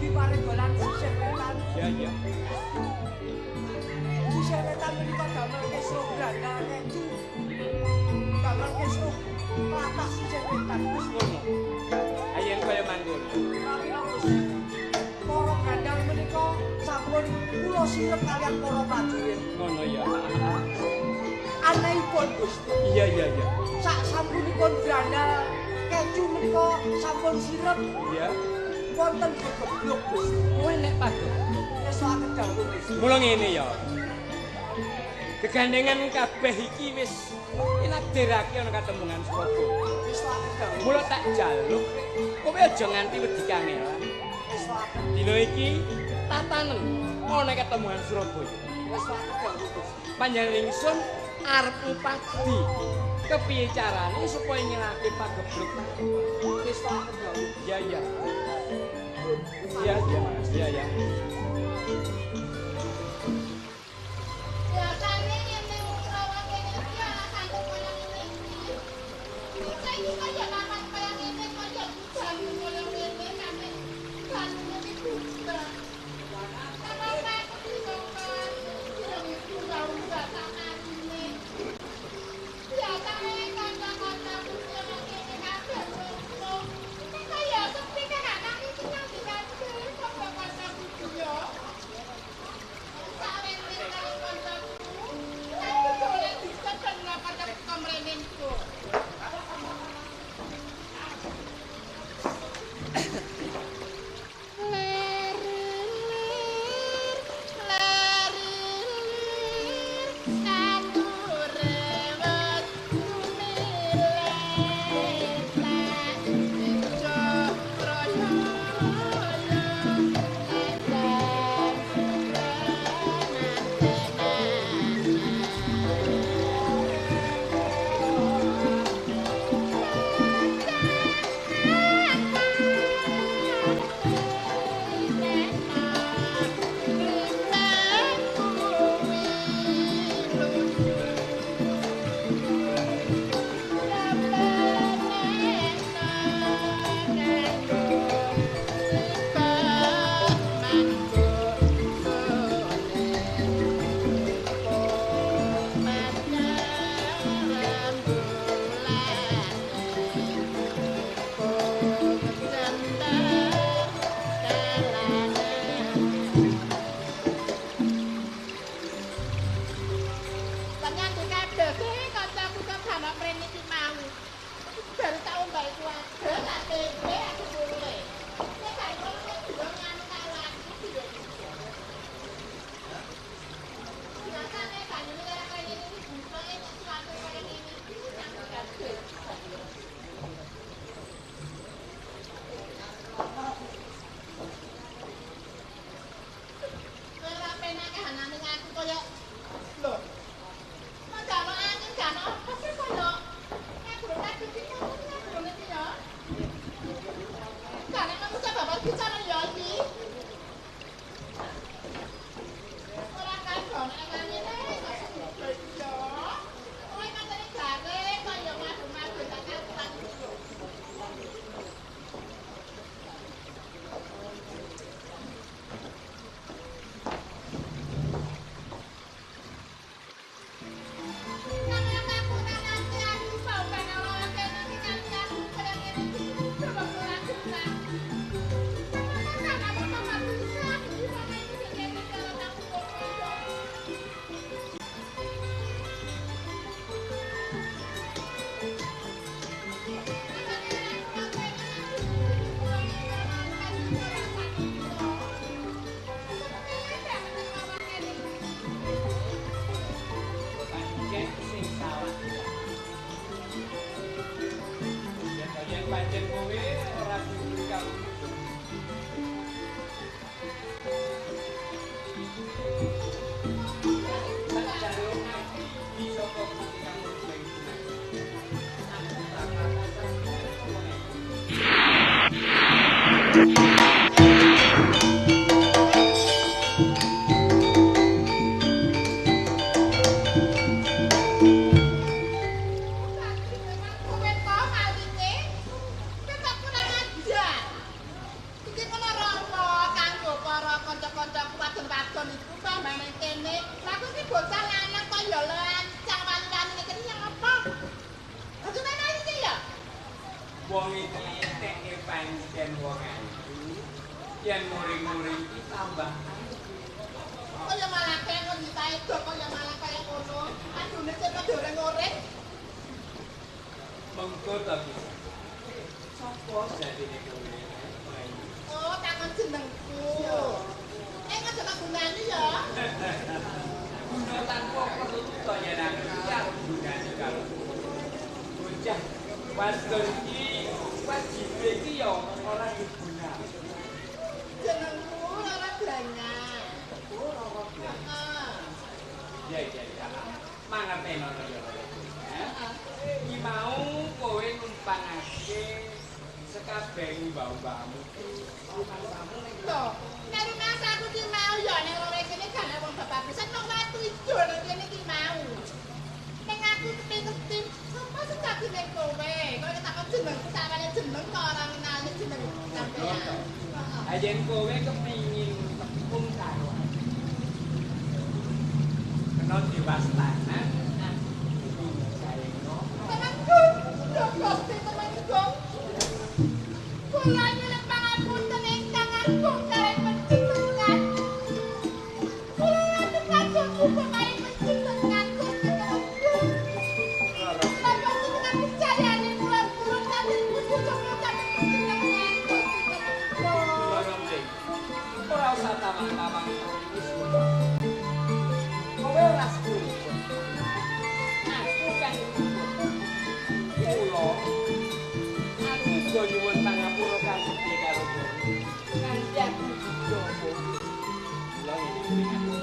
Dugi paregolan sisih wetan. Iya, iya. Sisih wetan menika damel kesruh grandal keju. Damel kesruh tlatah sisih wetan. Wis ngono. Ayen kaya mangkono. Pramila Gusti, para grandal menika sampun kula sirep kaliyan para prajurit. Ngono ya. Anehipun Gusti. Iya, iya, iya. Sak sampunipun grandal keju menika sampun sirep. Iya. Wonten gegebluk Gusti. Kowe nek pagebluk ngesokake dawuh Gusti. Mula ngene ya. Gegandengan kabeh iki wis tinakdirake ana katemungan Surabaya. Ngesokake dawuh. Mula tak jaluk kowe aja nganti wedi kangelan. Ngesokake dina iki tatanen ana katemungan Surabaya. Ngesokake dawuh Gusti. Panjenengan ingsun arep ngupadi kepiye carane supaya nyelake pagebluk. Ngesokake dawuh. Iya, iya. Iya, iya, iya, iya. Biasane ngene ora kene iki alasane koyo ngene iki. Saiki kaya papan kaya ngene kaya hujan koyo ngene sampe banyu iki buka. Sama aku dikongkon dirung unggah-unggah sak atine. Biasane kanca-kancaku koyo ngene kabeh ngono. Iki kaya sepi kan anak iki nang ndi kabeh sapa kancaku yo. Yen muring-muring iki tambah. Kok ya malah kaya ngono ditaedo kok ya malah kaya ngono. Adune cek padha oreng-oreng. Mengko ta ki. Sopo jadine kowe? Oh, takon jenengku. Eh, aja tak gunani ya. Guna tanpa perlu to yen aku iki arep gunani karo bocah wadon iki wajibe iki ya ora digunakake. Jenengku Rara Blanyang. Oh, Rara Blanyang. Heeh. Ya ya ya. Mangertenono ya Rara. Heeh. Iki mau kowe numpangake sekabeh mbah-mbahmu. Rumangsamu ning Lho, nek rumangsaku ki mau ya ning lore kene gak ana wong bapak pisan nang watu ijo nang kene ki mau. Ning aku kepengin sapa sejatine kowe? Kowe takon jenengku sakmene jeneng kok ora ngenali jeneng sampeyan. Heeh. Ha yen kowe kepingin tepung karo aku. Kena diwastanan aku kudu jaengno. Temengku, lho Gusti Temengku. Kula nyuwun pangapunten ingkang agung kalih panjenengan. Kula ngaturaken muga kalih panjenengan Gusti Temengku. Napa jenengan percayane kula kula kanthi putu kula kanthi panjenengan Gusti Temengku. Ora usah tawang-tawang wis. Kowe ora setuju. Aku kang rukun. Kula aku uga nyuwun pangapura kang gedhe karo kowe. Nganti aku duda kowe. Kula ngene kuwi aku.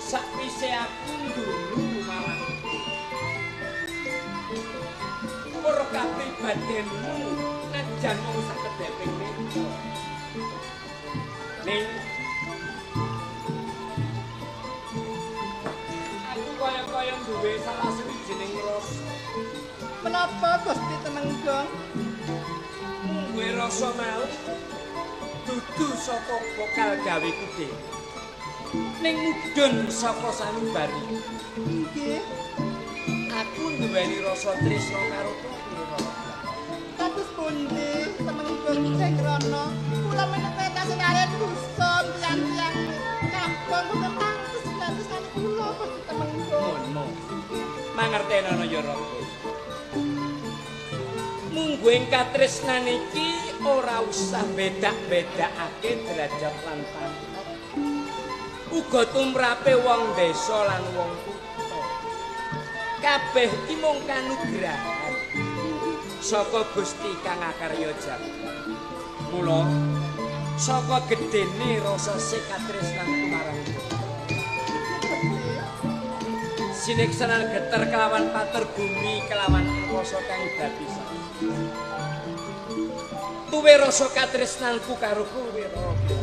Sakwise aku ndulu marang kowe. Kapribadenmu najan mung sakedheping meja. Ning aku kaya-kaya duwe salah sawijining rasa. Menapa Gusti Temenggung? Mungguhe rasa mau dudu saka bokal gaweku dhewe. Ning mudhun saka sanubari. Nggih. Aku nduweni rasa tresna karo kowe. Kados pundi Temenggung Cengrono? Kula menika tasih kaliyan dusun tiyang-tiyang kampung boten pantes ngatresnani kula Gusti Temenggung. Ngono. Mangertenono ya Raka. Mungguing katresnan iki ora usah bedak-bedakake derajat lan pangkat. Uga tumrape wong desa lan wong kutha. Kabeh iki mung kanugrahan saka Gusti kang akarya jagat. Mula saka gedene rasa katresnan marang kowe. Sineksanan geter kelawan pater bumi kelawan angkasa kang dadi saksi. Tuwe rasa katresnanku karo kowe Raka.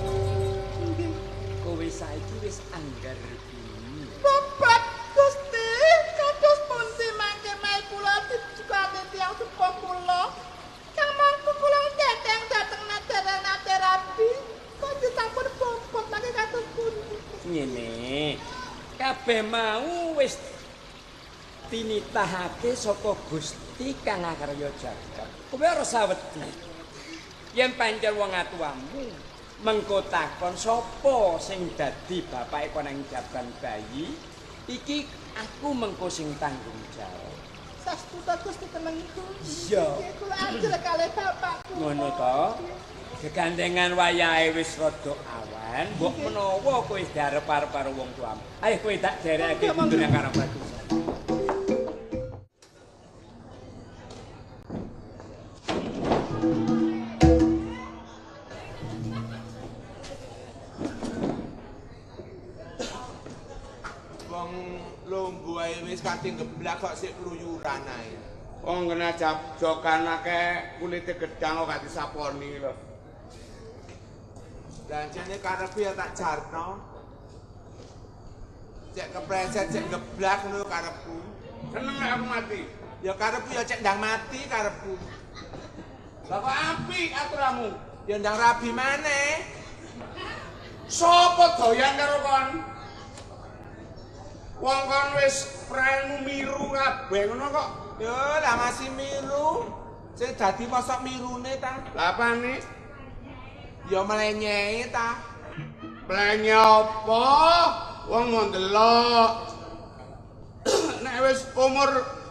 Kowe saiki wis anggar bumi. Bapak Gusti, kados pundi mangke mae kula dicukani tiyang sepuh kula. Kang mangku kula teteng dhateng nadere rabi. Kok sampun bobot mangke kados pundi? Ngene. Kabeh mau wis tinitahake saka Gusti kang akarya jagat. Kowe ora usah wedi. Yen pancen wong atuwamu mengko takon sapa sing dadi bapake kon nang jaban bayi, iki aku mengko sing tanggung jawab. Saestu ta Gusti Temengku? Iya. Kula ajur kalih bapakku. Ngono to? Gegandengan wayahe wis rada awan, mbok menawa kowe wis diarep-arep karo wong tuamu. Ayo kowe tak derekake mundur nang karo Prabu. Wong lungguh ae wis kate geblak kok sik kluyuran ae. Wong kena jokan akeh kulite gedang kok gak disaponi lho. Lah jane karepe ya tak jarno. Cek kepreset cek geblak ngono karepku. Seneng nek aku mati. Ya karepku ya cek ndang mati karepku. Lah kok apik aturamu? Ya ndang rabi maneh. Sopo doyan karo kon? Wong kon wis praimu miru kabeh ngono kok Yo lah masih miru. Sing dadi mosok mirune ta? Lah apane? Ya mlenyehe ta. Mlenye apa? Wong mau ndelok. Nek wis umur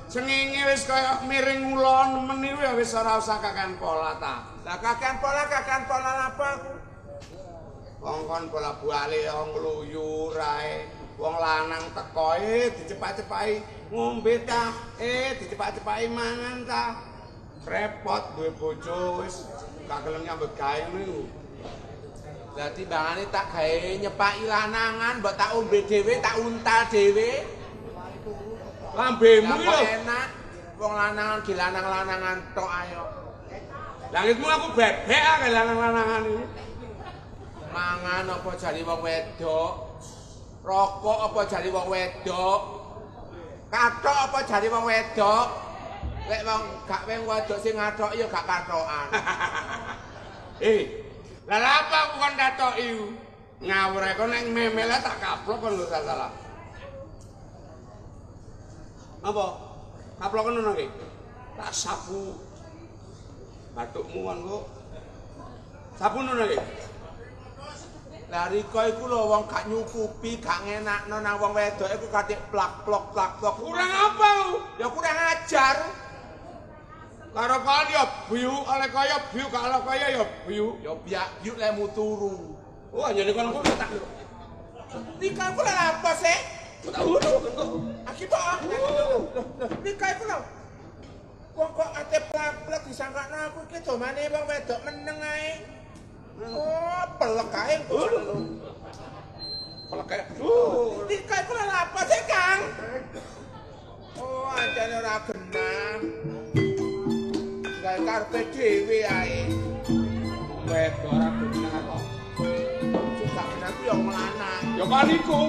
sengenge wis kaya miring ula nemen iku ya wis ora usah kakean pola ta. Lah kakean pola apa aku? Wong kon bola-bali ya ngluyur ae. Wong lanang teko dicepak-cepaki ngombe ta, dicepak-cepaki mangan ta. Repot duwe bojo wis gak gelem nyambut gawe ngono iku. Lah timbangane tak gawe nyepaki lanangan, mbok tak ombe dhewe, tak untal dhewe. Lambemu iki lho enak. Wong lanangan di lanang-lanangan tok ayo. Langitmu aku bebek ah lanang-lanangan iki. Mangan apa jare wong wedok? Rokok apa jare wong wedok? Kathok apa jare wong wedok? Lek wong gak wong wedok sing ngathok ya gak kathokan. Lah lha apa aku kon kathoki? Ngawur ae kon nek memele tak kaplok kon lho salah. Apa? Kaplok ngono iki? Tak sapu bathukmu kon kok. Sapu ngono iki. Lah Rika iku lho wong gak nyukupi, gak ngenakno nang wong wedok iku katik plak-plok plak-plok. Kurang apa? Ya kurang ajar. Karo kon ya biu, oleh kaya biu, gak oleh kaya ya biu. Ya biak biu lemu turu. Oh, anjene kon kok tak. Rika iku lha apa sih? Tak ngono kok. Aki kok. Rika iku lho. Wong kok ate plak-plak disangkakno aku iki domane wong wedok meneng ae. Oh, pelek ae kok. Pelek ae. Rika iku lha apa sih, Kang? Oh, anjene ora genah. Gawe karepe dhewe ae. Wedok ora genah kok. Sing gak genah ku ya wong lanang. Ya kan iku.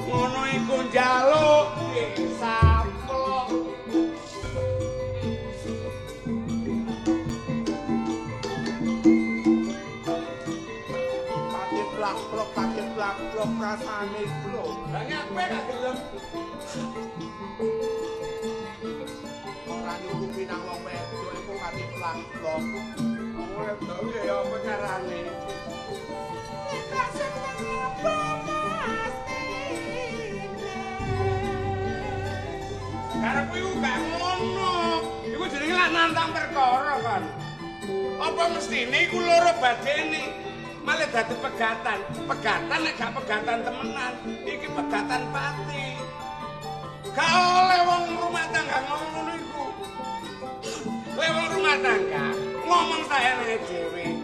Ngono iku njaluk saplok. Pati plak-plok, pati plak-plok rasane iku lho. Lah ngape gak gelem? Ora nyukupi nang wong wedok iku pati plak-plok. Wong wedok ya apa carane? Nek seneng apa Karepku iku gak ngono. Iku jenenge lak nantang perkara kon. Apa mestine iku loro badene malah dadi pegatan. Pegatan nek gak pegatan temenan, iki pegatan pati. Gak oleh wong rumah tangga ngomong ngono iku. Lek wong rumah tangga ngomong saenake dhewe.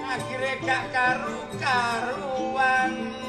Akhire gak karu-karuan.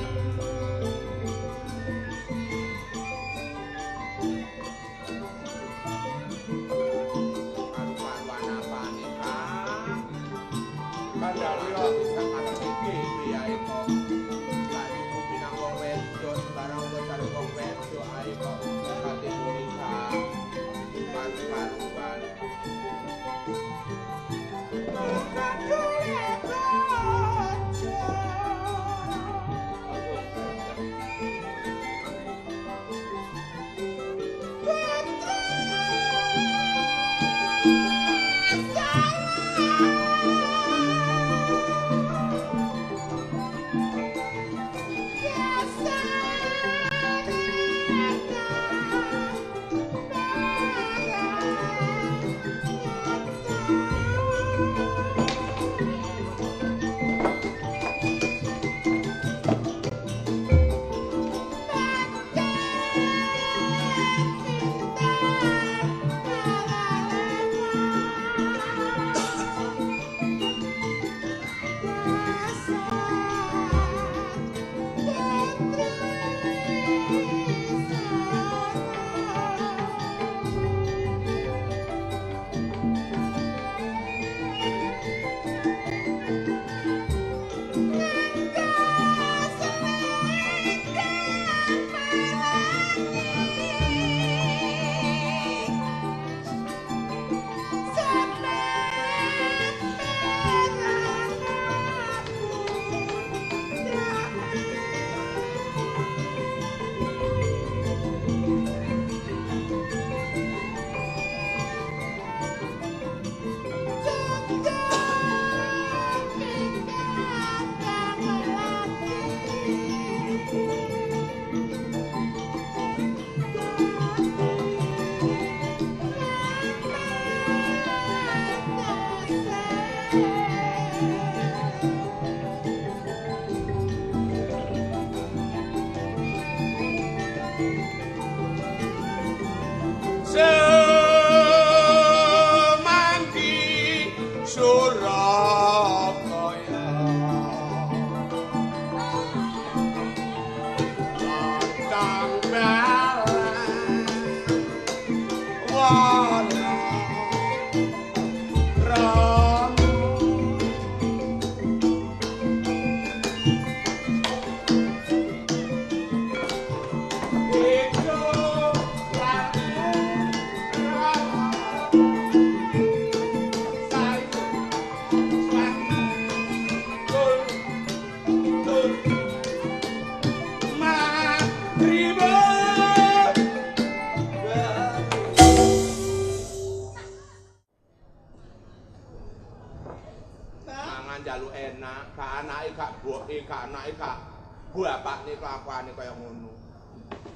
Bapakne kelakuane kaya ngono.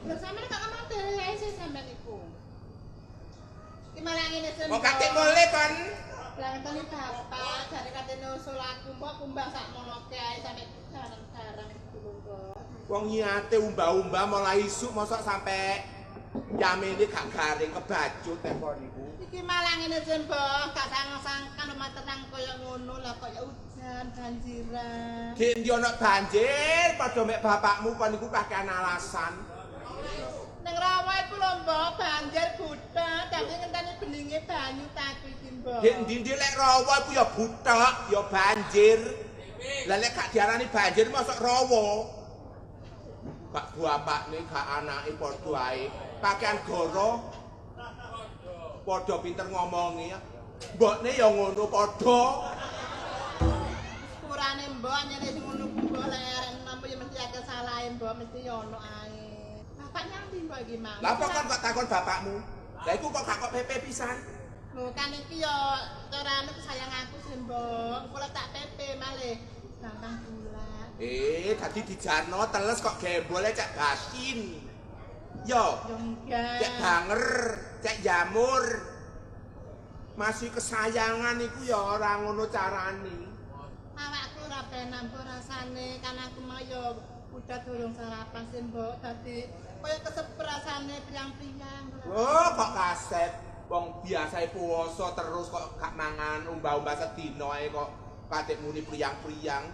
Lho sampeyan kok ngomong dhewe ae sih sampeyan iku. Iki malah ngene sen. Kok katik mulih kon? Lah ngenteni bapak jare katene usul aku mbok kumbah sakmono kae sampe bareng-bareng iku lho. Wong niate umbah-umbah mulai isuk mosok sampe yamene gak garing kebacut tekon iku. Iki malah ngene sen, Mbok, gak sang-sangkan omah tenang kaya ngono lah kaya udan banjiran. Dik endi ana banjir padha mek bapakmu kon iku kakean alasan. Nang rawa iku lho, Mbok, banjir buthek, dadi ngenteni beninge banyu taku iki, Mbok. Dik endi-endi lek rawa iku ya buthek, ya banjir. Lah lek gak diarani banjir mosok rawa. Gak bapakne, gak anake padha ae. Kakean goro. Padha pinter ngomongi. Mbokne ya ngono padha. Sepurane Mbok nyene sing ngono ku Mbok lek arek enom ya mesti akeh salahe Mbok, mesti ya ono ae. Bapak nyang ndi Mbok iki mang? Lah apa kon kok takon bapakmu? Lah iku kok gak kok PP pisan? Lho kan iki ya carane sayang aku sih Mbok. Kula tak PP malih gampang gula. Dadi dijarno teles kok gembole cek basin. Yo, cek banger, cek jamur. Masih kesayangan iku ya ora ngono carane. Awakku ora penak mbok rasane, kan aku mau ya udah durung sarapan sih mbok, dadi kaya kesep rasane priang-priang. Oh, kok kasep. Wong biasae puasa terus kok gak mangan umbah-umbah sedina ae kok katik muni priang-priang.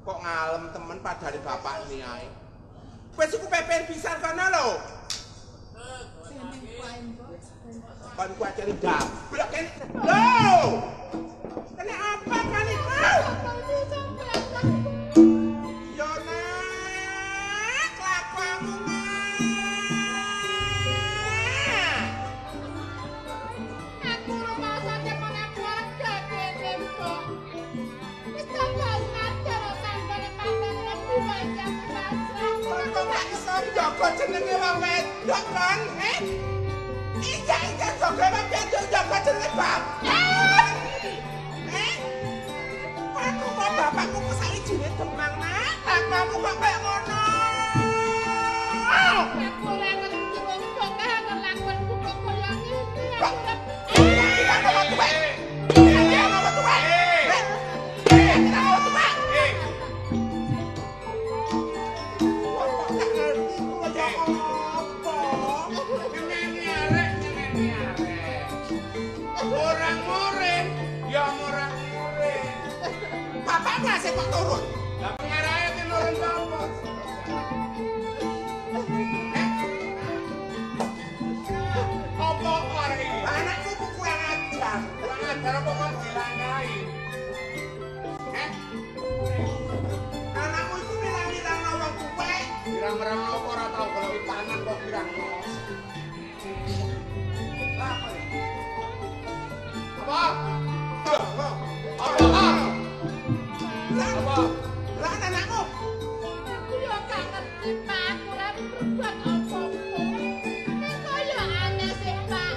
Kok ngalem temen padane bapakne ae. Wis iku pepen pisan kono lho. Kon ku ajare dablek kene. Lho. Kene apa kan iku? Yo nak, kelakuanmu nak. Aku rumasane kene keluarga kene, Mbok. Wis tambah ngajar tanggane paten lebu wajah pasrah. Kon kok gak iso njaga jenenge wong wedok kon, eh? Iya, jaga wong wedok njaga jenenge bapak. Eh? Aku kok bapakku ku sawijine Demang nak, kelakuanmu kok kaya ngono. Aku ora ngerti wong kok kelakuanku kok kaya ngene. Aku ora Iya, kok tuwek. Iya, kok tuwek. Iya, kok tuwek. Kok gak ngerti ku ya apa? Nyeneni arek, nyeneni arek. Orang murid, ya orang murid. Bapakmu asih kok turun. Lah pengarahe tinurun sapa? Apa arek iki? Anakmu ku kurang ajar. Kurang ajar apa kon dilangkahi? Eh, Anakmu iku mirang-mirangno wong tuwek. pirang-pirang apa ora tau golek tangan kok pirangno. Lah apa ya? Apa? Loh, Apa? Lah, Apa? lah anakmu. Aku yo gak ngerti, Pak. Aku ora berbuat apa-apa. Nek kaya aneh sih, Pak.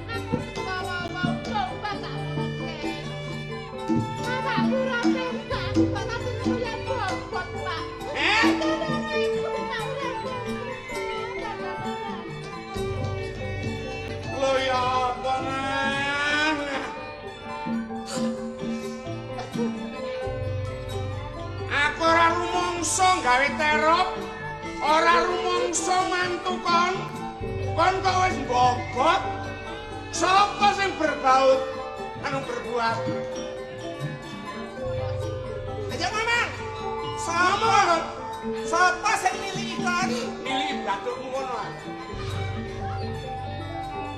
Aku bawa-bawa coba sakmono kae. Awakku ora penak, aku kok rasane kaya bobot, Pak. Eh? Iku tak ora bobot. Lho ya apa nah? Aku ora rumangsa gawe terop, ora rumangsa mantu kon. Kon kok wis mbobot. Sapa sing berbaut anu berbuat? Ayo ngomong. Sapa? Sapa sing niliki kon? Niliki bathukmu kono ah.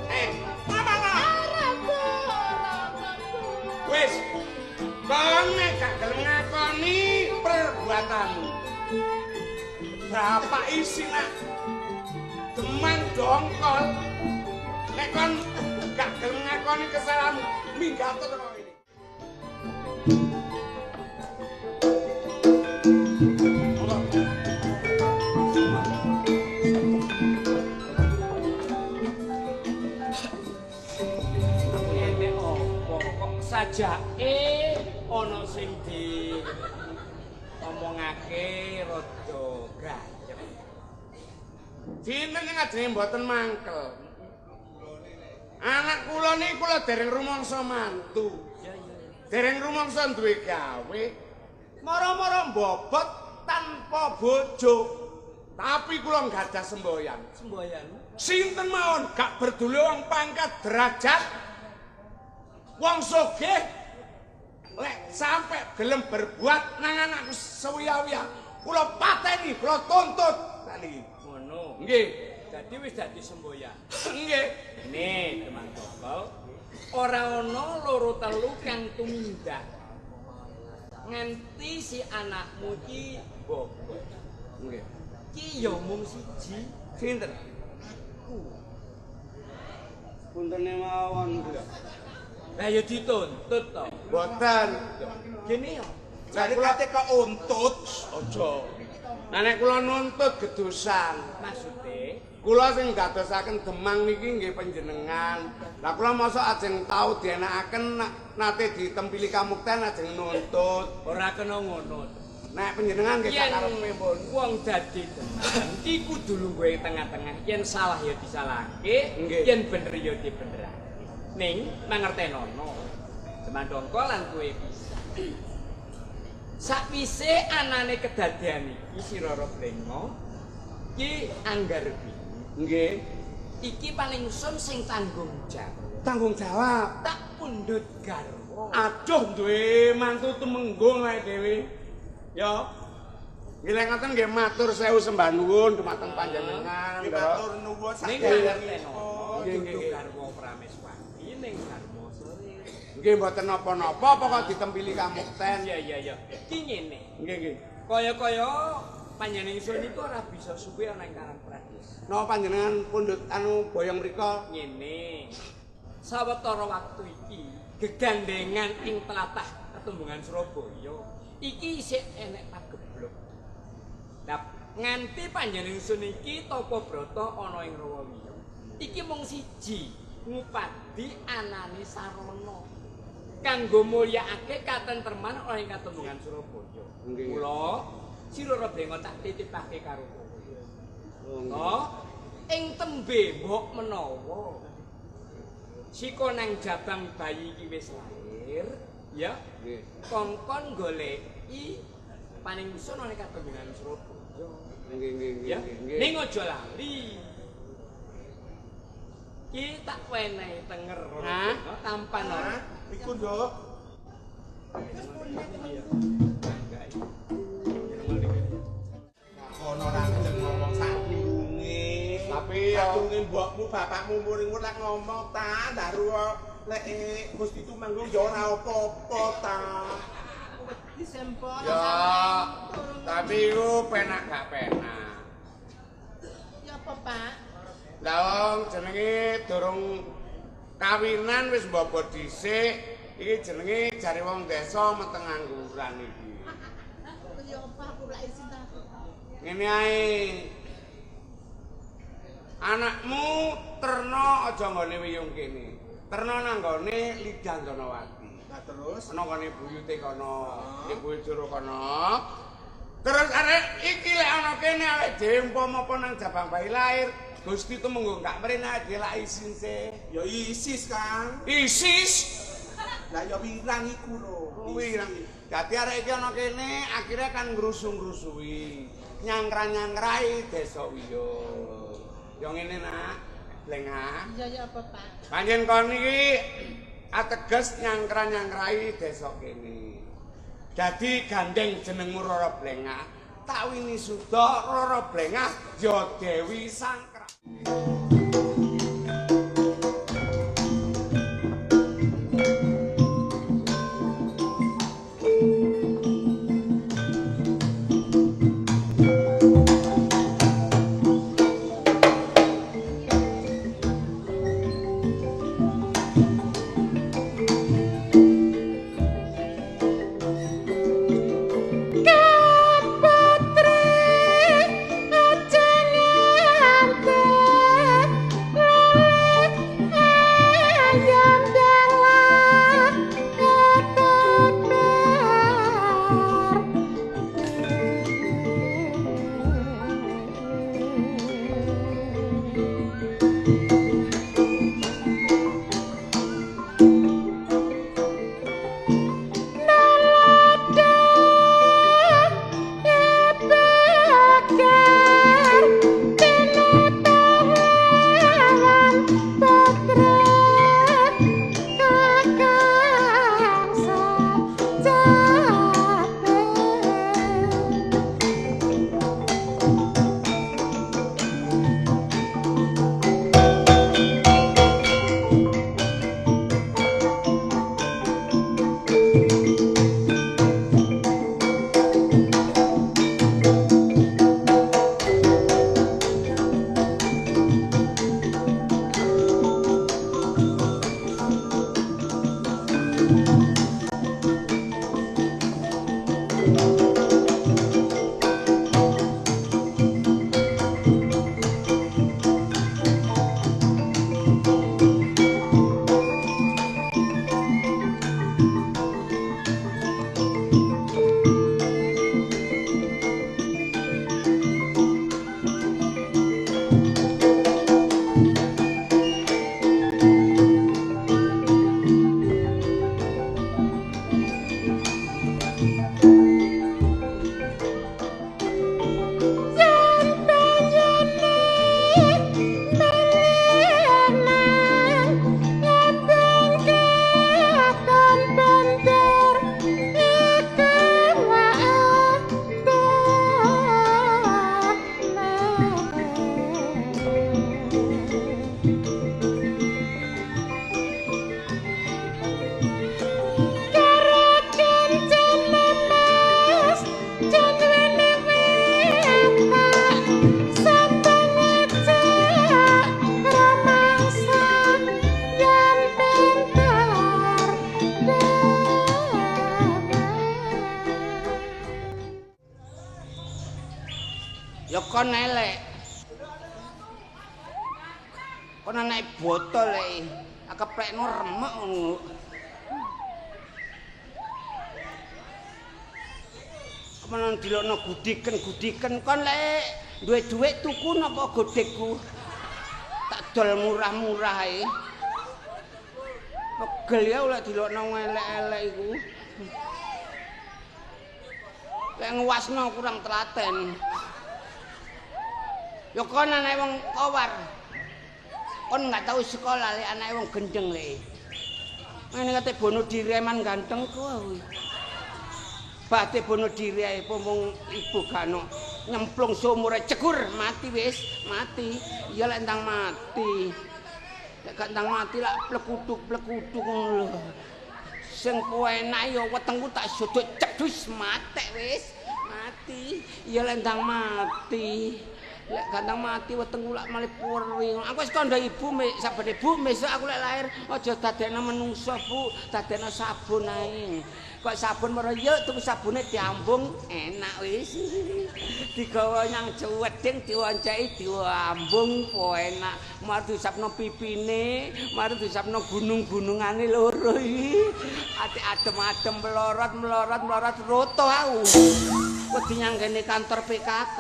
Eh, Ngomong. Ora, Bu. Ora, Bu. wis. Kon nek gak gelem ngakoni perbuatanmu. Bapak isi nak Demang dongkol. Nek kon gak gelem ngakoni kesalahanmu, minggat teko kene. Enek apa kok sajake ana sing di omongake rada gayeng. Sinten sing ajenge mboten mangkel? Anak kula niku kula dereng rumangsa mantu. Dereng rumangsa duwe gawe. Mara-mara mbobot tanpa bojo. Tapi kula nggadah semboyan. Semboyan. Sinten mawon gak berduli wong pangkat derajat. Wong sugih lek sampe gelem berbuat nang anakku sewiya-wiya, kula pateni, kula tuntut. Sakniki. Ngono. Nggih. Dadi wis dadi semboyan. Nggih. Ngene, Demang Dongkol. Ora ana loro telu kang tumindak. Nganti si anakmu iki bobot. Nggih. Ki ya mung siji. Sinten? Aku. Puntene mawon kula. Lah ya dituntut to. Mboten. Gene ya. Jare kate kok untut. Aja. Nah nek kula nuntut gedosan. Maksude kula sing dadosaken Demang niki nggih panjenengan. Lah kula mosok ajeng tau dienakaken nate ditempili kamukten ajeng nuntut. Ora kena ngono. Nek panjenengan nggih sak karepe pun. Wong dadi Demang iki kudu lungguhe tengah-tengah. Yen salah ya disalahke, yen bener ya dibenerake. Ning mangertenono. Demang Dongkol lan kowe bisa. Sakwise anane kedadean iki si Roro Blengo iki anggarbi. Nggih. Iki paling sun sing tanggung jawab. Tanggung jawab. Tak pundhut garwa. Aduh duwe mantu tumenggung ae dhewe. Ya. Nggih lek ngoten nggih matur sewu sembah nuwun dumateng panjenengan. Nggih matur nuwun sak ning derengipun. Nggih garwa Prameswati ning garwa sore. Nggih mboten napa-napa pokok ditempili kamukten. Iya iya iya. Ki ngene. Nggih nggih. Kaya-kaya panjenengan ingsun iku ora bisa suwe ana ing Karangpratis. Napa panjenengan pundhut anu boyong mriko? Ngene. Sawetara wektu iki gegandengan ing tlatah Ketumbungan Surabaya iki isih enek pagebluk. Lah nganti panjenengan ingsun iki tapa brata ana ing Rawawiya. Iki mung siji ngupadi anane sarana kanggo mulyakake katentreman ana ing Katembungan Surabaya. Mula si Roro Blengo tak titipake karo kowe. Oh, ing tembe mbok menawa sika nang jabang bayi iki wis lahir, ya. Nggih. Kongkon goleki paningsun ana ing Katembungan Surabaya. Nggih nggih nggih. Ning aja lali. Ki tak wenehi tenger Roro Blengo tampan ora. Iku, Nduk. Terus pundi temenku? Kono ora gelem ngomong sadurunge. Tapi ya sadurunge mbokmu bapakmu muring-muring lek ngomong ta ndaru lek Gusti Tumenggung ya ora apa-apa ta. Wedi sempol. Ya, tapi iku penak gak penak. Ya apa, Pak? Lah wong jenenge durung kawinan wis mbobot dhisik, iki jenenge jare wong desa meteng angguran iki. Ya apa aku lak isin ta. Ngene ae. Anakmu terna aja nggone wiyung kene. Terna nang nggone Lidah Danawati. Lah terus ana nggone buyute kono, nek buyut jero kono. Terus arek iki lek ana kene awake dhewe umpama apa nang jabang bayi lahir, Gusti Tumenggung gak mrene awake dhewe lak isin se. Ya isis, Kang. Isis. Lah ya wirang iku lho. Wirang. Dadi arek iki ana kene akhirnya kan ngrusuh-ngrusuhi. Nyangkra-nyangkrai desa Wiyung. Ya ngene nak, Blengah. Iya ya apa, Pak? Pancen kon iki ateges nyangkra-nyangkrai desa kene. Dadi gandeng jenengmu Roro Blengah, tak wini suda Roro Blengah ya Dewi Sangkra. Kapatre aja ngantek Ya kon elek. Kon anake botol e. Keplekno remek ngono. Kemenon dilokno gudiken-gudiken kon lek duwe dhuwit tuku napa godhekku. Tak dol murah-murah ae. Pegel ya lek dilokno elek-elek iku. Lek ngewasno kurang telaten. Ya kon anake wong kowar. Kon enggak tahu sekolah lek anake wong gendeng lek. Ngene kate bono diri eman ganteng kuwi. Bate bono diri ae pompong ibu gak ono nyemplung sumure cegur mati wis, mati. Iya lek entang mati. Lek gak entang mati lak plekutuk-plekutuk ngono lho. Sing enak ya wetengku tak sudut cedus matek wis, mati. Iya lek entang mati. Lek gantang mati wetengku lak malih puri. Aku wis kandha ibu saben ibu besok aku lek lahir aja dadekno menungso, Bu, dadekno sabun ae. Kok sabun moro yuk tuku sabune diambung enak wis. Digawa nyang cuweding diwonceki diambung po enak. Mari diusapno pipine, mari diusapno gunung-gunungane loro iki. Ati adem-adem melorot-melorot melorot roto aku. Wedi nyang kene kantor PKK.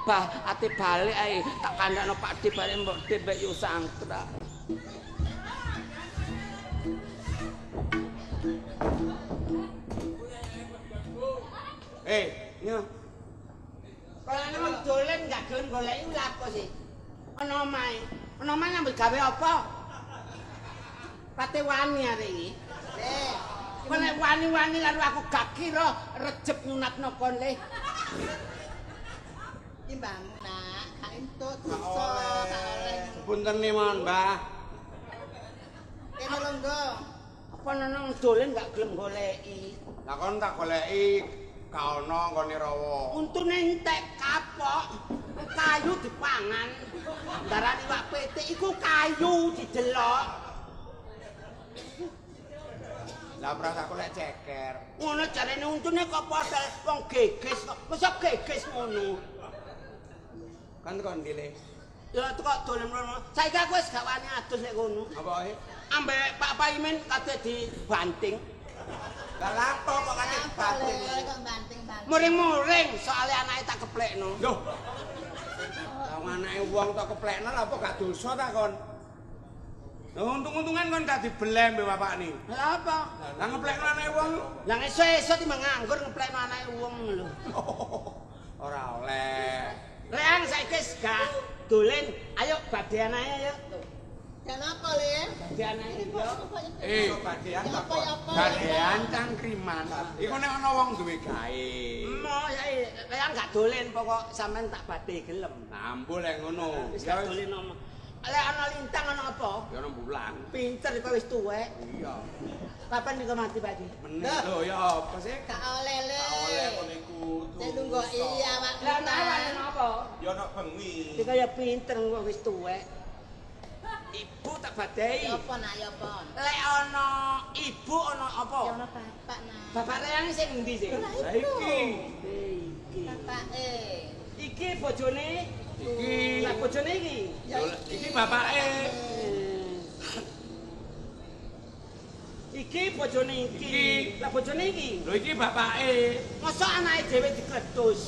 Bah, ate balik ae tak kandakno Pak D balik mbok D mbek Yu Sangkra. Yo. Kalau ana wong dolen gak gelem goleki lha apa sih? Ana omahe. Ana omahe nyambut gawe apa? Pate wani arek iki. Kok nek wani-wani karo aku gak kira rejeb nyunatno kon le. Iki mbahmu nak, gak entuk dosa, gak oleh. Punten mawon, Mbah. Kene longgo. Apa nang dolen gak gelem goleki? Lah kon tak goleki gak ono nggone rawa. Untune entek kapok, kayu dipangan. Darani iwak pitik iku kayu didelok. Lah prasaku lek ceker. Ngono jarene untune kok padha wong geges kok. Mosok geges ngono. Kan kon dile. Ya kok dolen ngono. Saiki aku wis gak wani adus nek ngono. Apa ae? Ambek Pak Paimin kate dibanting. Lah lapo kok kate dibanting? Kok banting-banting. Muring-muring soalé anake tak keplekno. Loh. Lah Wong anake wong tok keplekno lha apa gak dosa ta kon? Lah untung-untungan kon gak dibeleh mbek bapakne. Lah apa? Lah ngeplekno anake wong. Lah esuk-esuk timbang nganggur ngeplekno anake wong lho. Ora oleh. Reang saiki wis gak dolen, ayo badean ae ayo. Jan apa, Le? Badean ae yo. Eh, badean Ya ta apa, kok? ya apa? Badean cangkriman. Iku nek ana wong duwe gawe. Mo saiki reang gak dolen pokok sampean tak badhe gelem. Ambo lek ngono. Wis gak dolen omong. Lek ana lintang ana apa? Ya ana bulan. Pinter kok wis tuwek. Iya. Kapan niku mati Pak Di? Meneh lho ya apa sih? Gak oleh, Le. Gak oleh kon iku. Nek nunggoki awakmu. Lah ana ana apa? Ya ana bengi. Iki kaya pinter kok wis tuwek. Ibu tak badhei. Ya apa, Nak, ya apa? Lek ana ibu ana apa? Ya ana bapak, Nak. Bapak reang sing endi sih? Lah Lah iki. Iki. Bapake. Iki bojone. Iki. Lah bojone iki. Ya Iki bapake. Iki bojone iki. Iki. Lah bojone iki. Lho iki bapake. Mosok anake dhewe dikletus.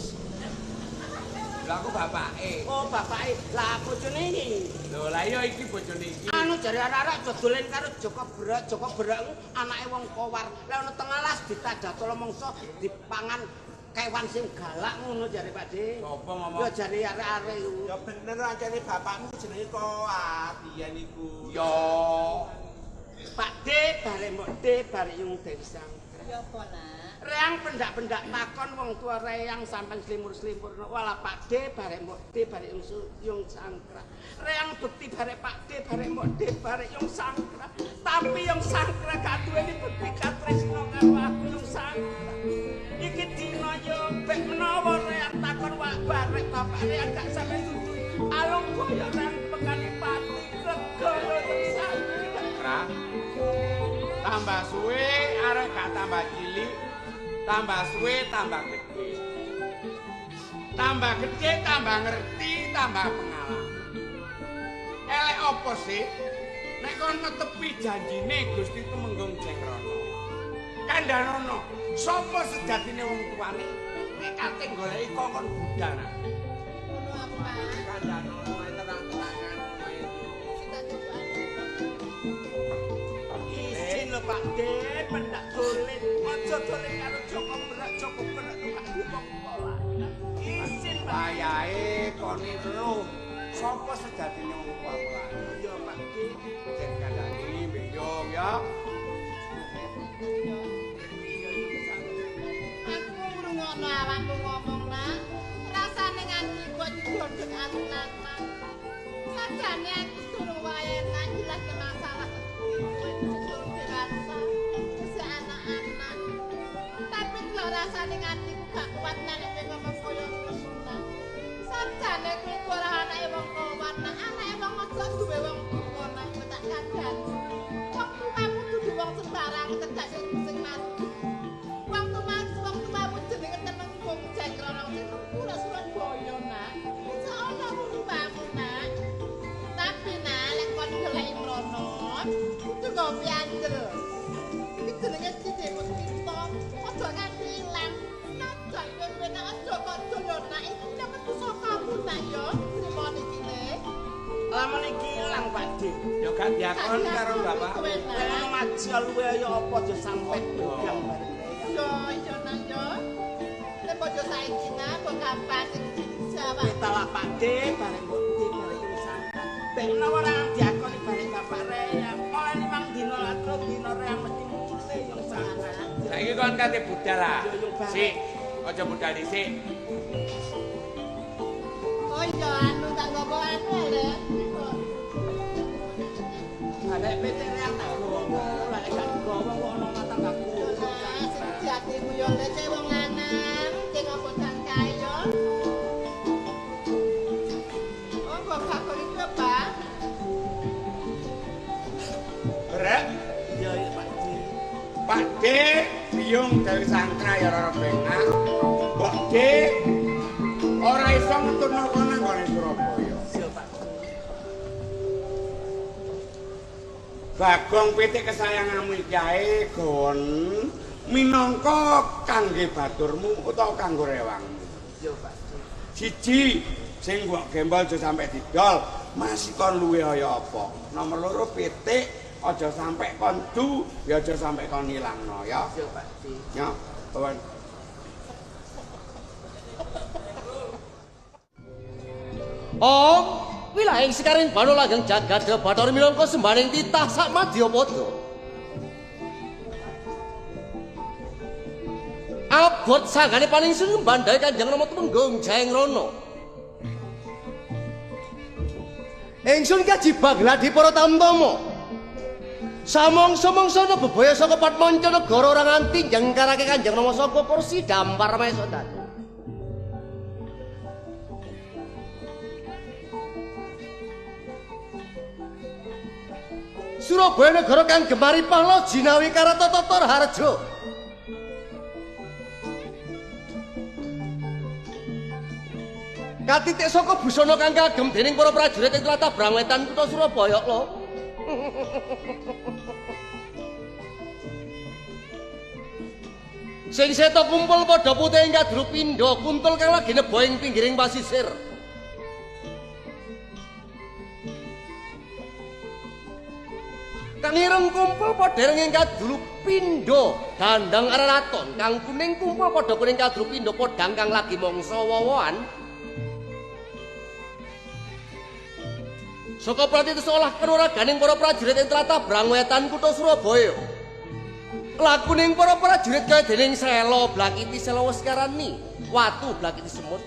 Lho aku bapake. Oh, bapake. Lah bojone iki. Lho lah iya iki bojone iki. Anu jare arek-arek aja dolen karo Joko Berak, Joko Berak ku anake wong kowar. Lah ana teng alas ditadatul mangsa dipangan kewan sing galak ngono jare Pak De. Sopo ngomong? Ya jare arek-arek iku. Ya bener ancene bapakmu jenenge Koat biyen iku. Ya. Pak De bare Mbok De bare Yung Dewi Sangkra. Ya apa, Nak? Reang pendak-pendak takon wong tua reang sampean slimur-slimurno. Walah Pak De bare Mbok De bare Yung Yung Sangkra. Reang bekti bare Pak De bare Mbok De bare Yung Sangkra. Tapi Yung Sangkra gak duweni bekti katresna karo aku Yung Sangkra. Iki dina yo bek menawa reang takon wak bare bapak reang gak sampe dudu. Alung kaya reang pekane pati regara Yung Sangkra. Ra. Tambah suwe arek gak tambah cilik. Tambah suwe tambah gede. Tambah gede tambah ngerti, tambah pengalaman. Elek apa sih? Nek kon netepi janjine Gusti Tumenggung Jengrana. Kandhanono, sapa sejatine wong tuane? Nek kate goleki kongkon budal. Ngono apa? Kandhanono ae terang-terangan kowe. Sing tak dudukane. Izin lho Pak De, pendak dolen. Aja dolen karo Joko Berak, Joko Berak numpak wong pola. Izin Pak. Wayahe kon weruh sapa sejatine wong tuamu lan. Iya Pak De. Jen kandhani mbek Yung ya. Iya Yung Sangkra. Aku ngrungokno awakmu ngomong, Nak. Rasane nganti kok digodhog aku lanang. Sajane aku durung wae nak jelaske masalah kowe durung dewasa. Wis anak-anak. Tapi delok rasane nganti ku gak kuat nak nek kowe ngomong koyo ngono, Nak. Sajane kowe iku ora anake wong kawan, Nak. Anake wong aja duwe wong tuwa, Nak. Kowe tak kandhani. Wong tuamu dudu wong sembarang tegas sing mati. Wong tuamu jenenge Temenggung Jengrana sing pura Surabaya, Nak. Wis ana wong tuamu, Nak. Tapi nak lek kon goleki mrono, kudu nggo piandel. Iki jenenge sithik kita. Aja nganti ilang. Najan kowe nak aja kok dolan nak iki nek metu saka kamu nak yo. Trimo iki le. Lamun iki ilang Pak De. Ya gak diakon karo bapakmu. Kowe Lek nak. ngono maji luwe ya apa aja sampe dogang bareng. Yo yo nak yo. Nek bojo saiki nak kok kapan sing dijawab. Wetalah Pak De bareng Mbok De bareng Yung Sangkra. Bek menawa ora diakoni bareng bapak reang. Oleh limang dina lah telung dina reang mesti mulih Yung Sangkra. Saiki kon kate budal ah. Yo, yo, bareng. Sik, aja budal dhisik. Oh iya anu tak ngomong anu le. Lah nek PT reang tak gowo, lah nek gak digowo kok ana tanggaku. Yo nak sing diatimu yo le cek wong lanang, cek apa jangkae yo. Oh kok bakul iku apa? Brek, Iya iya Pak De. Pak D, Biyung Dewi Sangkra ya ora bengak. Mbok D ora iso ngetutno kono nang nggone Surabaya. Iya Pak De. Bagong pitik kesayanganmu iki ae gon minangka kangge baturmu utawa kanggo rewangmu. Iya Pak De. Siji, Sing mbok gembol aja sampe didol. Masih kon luwe kaya apa? Nomor loro pitik aja sampe kon du, ya aja sampe kon ngilangno ya. Yo Pak Di. Ya, kawan. Om, wilayah sekaring bano langgeng jagat Bathara minangka sembaning titah sak madyapada. Abot sanggane paling sing mbandhae Kanjeng Rama Tumenggung Jaengrana. Ingsun kaji gladi para tamtama. Samangsa-mangsa ana bebaya saka Patmanca negara ora nganti njengkarake Kanjeng Rama saka kursi dampar maesa dalu. Surabaya negara kang gemari pahla jinawi karata tata raharja. Katitik saka busana kang kagem dening para prajurit ing tlatah Brangwetan kutha Surabaya lho. Sing seta kumpul padha putih ing kadru pindha kuntul kang lagi neba ing pinggiring pasisir. Kang ireng kumpul padha ireng ing kadru pindha dandang araraton, kang kuning kumpul padha kuning kadru pindha podhang kang lagi mangsa wowoan. Saka pratitis olah kanuraganing para prajurit ing tlatah Brangwetan kutha Surabaya. Lakuning para prajurit kaya dening sela blakiti sela weskarani, watu blakiti semut.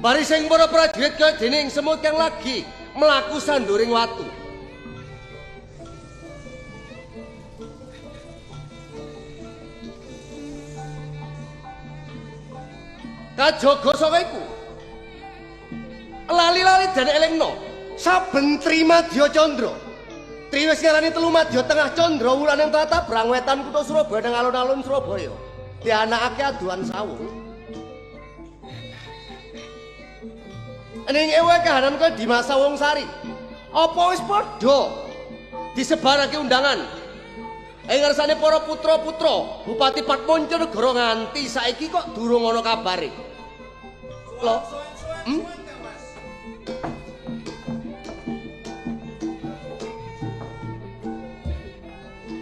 Barising para prajurit kaya dening semut kang lagi mlaku sanduring watu. Kajaga saka iku lali-lali dan elingno saben Trimadya Candra. Triwis ngarani telu madya tengah candra wulan ing tlatah Brangwetan kutha Surabaya nang alun-alun Surabaya. Dianakake aduan sawung. Ning ewe kahanan kaya Dimas Sawungsari. Apa wis padha disebarake undangan ing ngarsane para putra-putra Bupati Patmanca negara nganti saiki kok durung ana kabare. Lho.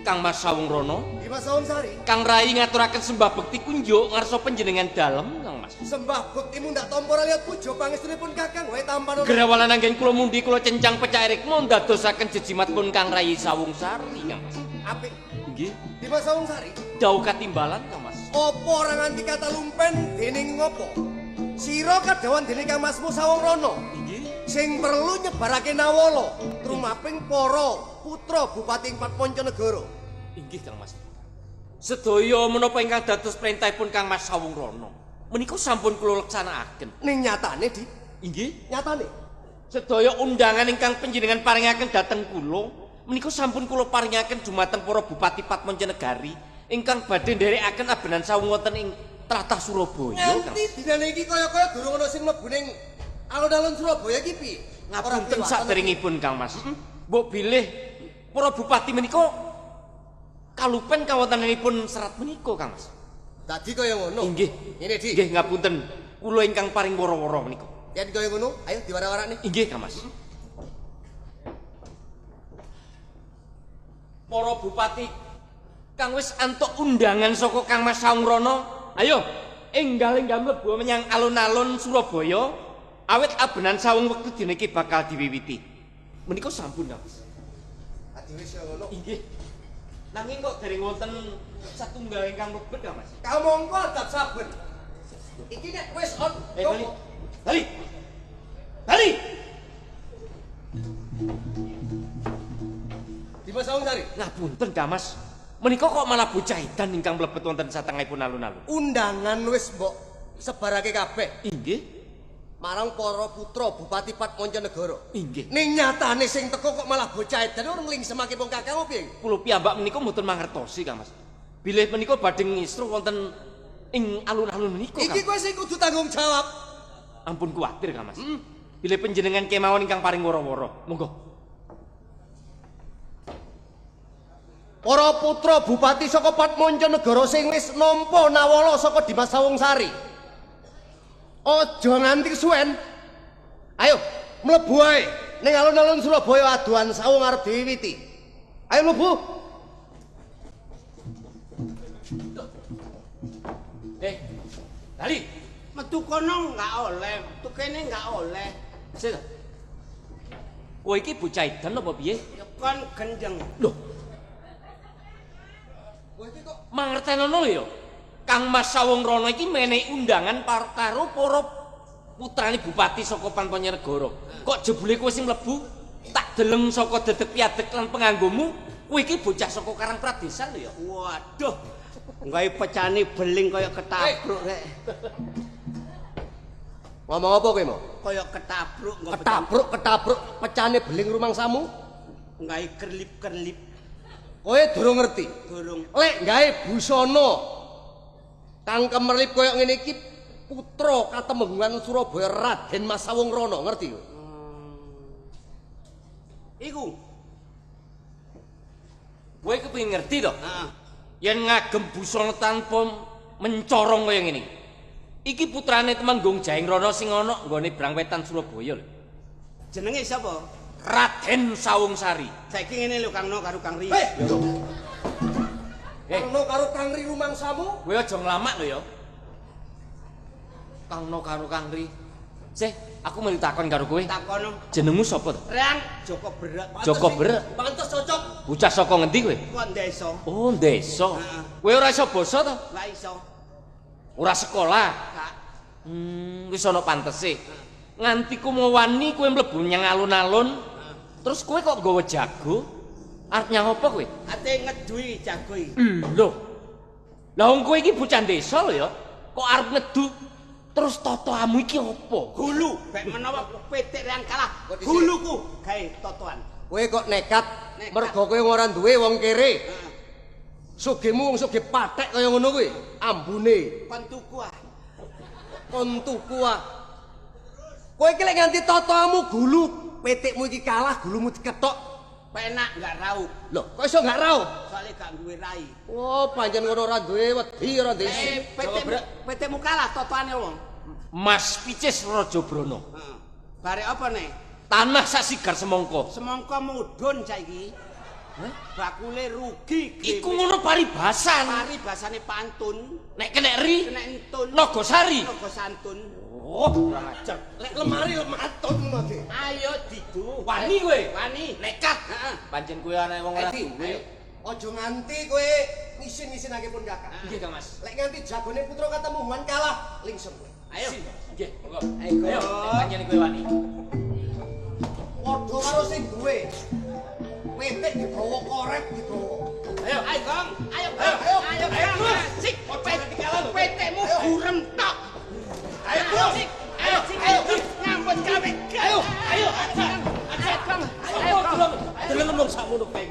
Kang Mas Sawungrono, Dimas Sawungsari, Kang Rai ngaturaken sembah bekti kunjuk ngarsa panjenengan dalem, Kang Mas. Sembah bektimu ndak tampa ora lihat puja pangestunipun Kakang wae tampan. Grawalan anggen kula mundi kula cencang pecah rikma ndadosaken jejimat pun Kang Rai Sawungsari, Kang Mas. Apik. Nggih. Dimas Sawungsari, dawuh katimbalan, Kang Mas. Apa ora nganti kata lumpen dening ngopo? Sira kadhawan dening Kang Masmu Sawungrono. Nggih. Sing perlu nyebarake nawala trumaping para putra Bupati Patmanca negara. Inggih Kang Mas. Sedaya menapa ingkang dados perintahipun Kang Mas Sawungrono menika sampun kula laksanakaken. Ning nyatane, Dik? Inggih, nyatane. Sedaya undangan ingkang panjenengan paringaken dhateng kula menika sampun kula paringaken dumateng para bupati Patmanca negari ingkang badhe nderekaken abenan sawung wonten ing tlatah Surabaya. Nganti dinane iki kaya-kaya durung ana sing mlebu ning alun-alun Surabaya iki piye? Ngapunten saderengipun Kang Mas. Mbok bilih para bupati menika kalupen kawontenanipun serat menika Kang Mas. Dadi kaya ngono. Inggih. Ngene, Dik. Nggih, ngapunten. Kula ingkang paring wara-wara menika. Yen kaya ngono, ayo diwara-warane. Inggih, Kang Mas. Para bupati kang wis antuk undangan saka Kang Mas Sawungrono, ayo enggal-enggal mlebu menyang alun-alun Surabaya awit abenan sawung wektu dina iki bakal diwiwiti. Menika sampun, Kang Mas. Adi wis kaya ngono. Inggih. Nanging kok dereng wonten satunggal ingkang mlebet, Kang Mas. Kamangka adab saben. Iki nek wis on. Bali. Bali. Bali. Dimas Sawungsari. Ngapunten, Kang Mas. Menika kok malah bocah edan ingkang mlebet wonten satengahipun alun-alun. Undangan wis mbok sebarake kabeh. Inggih. Marang para putra Bupati Patmanca negara. Inggih. Ning nyatane sing teko kok malah bocah edan ora nglingsemake wong kakang piye? Kula piyambak menika mboten mangertosi, Kang Mas. Bilih menika badhe ngisruh wonten ing alun-alun menika. Iki kowe sing kudu tanggung jawab. Ampun kuwatir, Kang Mas. Bilih panjenengan kemawon ingkang paring wara-wara. Monggo. Para putra bupati saka Patmanca negara sing wis nampa nawala saka Dimas Sawungsari. Aja nganti kesuwen. Ayo, mlebu ae ning alun-alun Surabaya aduan sawung arep diwiwiti. Ayo mlebu. Lali. Metu kono enggak oleh, metu kene enggak oleh. Sik. Kowe iki bocah edan apa piye? Ya kon gendeng. Lho. Kowe iki kok mangertenono lho ya. Kang Mas Sawung Rono iki menehi undangan karo para putrane bupati saka Panpanyanegara. Kok jebule kowe sing mlebu tak deleng saka dedeg piadeg lan penganggomu, kowe iki bocah saka Karang Pradesan lho ya. Waduh. Nggawe pecane beling kaya ketabruk rek. Ngomong apa kowe mau? Kaya ketabruk nggo ketabruk, ketabruk pecane beling rumangsamu? Nggawe kerlip-kerlip. Kowe durung ngerti? Durung. Lek gawe busana kang kemerlip kaya ngene iki putra katemenggungan Surabaya Raden Mas Sawung Rono, ngerti kowe? Iku. Kowe kepengin ngerti to? Heeh. Yen ngagem busana tanpa mencorong kaya ngene iki. Iki putrane Temenggung Jaengrono sing ana nggone Brangwetan Surabaya lho. Jenenge sapa? Raden Sawung Sari. Saiki ngene lho Kang No karo Kang Ri. Kang No karo Kang Ri rumangsamu? Kowe aja nglamak lho ya. Kang No karo Kang Ri. Sih, aku melu takon karo kowe. Takono. Jenengmu sapa to? Reang Joko Berek. Joko Berek. Pantes cocok. Bocah saka ngendi kowe? Kok desa. Oh, desa. Kowe ora iso basa to? Ora iso. Ora sekolah. Gak. Wis ana pantese. Nganti kumawani kowe mlebu nyang alun-alun. Terus kowe kok nggawa jago? Arep nyang apa kowe? Ate ngeduhi jago iki. Lho. Lah wong kowe iki bocah desa lho ya. Kok arep ngedu? Terus totoamu iki apa? Gulu, bek menawa pitik reang kalah. Guluku gawe totoan. Kowe kok nekat mergo kowe ora duwe wong kere. Sugihmu wong sugih pathek kaya ngono kuwi, ambune. Kon tuku ah. Kon tuku ah. Kowe iki lek nganti totoamu gulu, pitikmu iki kalah, gulumu dikethok. Penak enggak raup. Lho, kok iso enggak raup? Soale gak duwe rai. Oh, pancen ngono ora duwe wedi, ora duwe. Pitikmu kalah totoane wong. Mas Picis Raja Brana. Heeh. Bare apa ne? Tanah sak sigar semangka. Semangka mudhun saiki. Hah? Bakule rugi. Iku ngono paribasan. Paribasane pantun. Nek kenek ri, kenek entun. Nagasari. Naga santun. Oh, kurang ajar. Lek lemari lematun ngono ade. Ayo didu. Wani kowe. Wani. Nekat. Heeh. Pancen kowe anake wong ora duwe. Aja nganti kowe ngisin-ngisinake pun kakak. Nggih, Kang Mas. Lek nganti jagone putra katemuhan kalah, lingsem kowe. Ayo. Nggih, monggo. Ayo, pancen kowe wani. Padha karo sing duwe. Pitik digawa korek digawa. Ayo, ayo Gong. Ayo Gong. Ayo Gong. Asik. Pitikmu gurem tok. Ayo, Gong. Ayo, ayo, nyambut gawe. Ayo, ayo, aja. Aja Gong. Ayo Gong. Deleng wong sakmono kowe.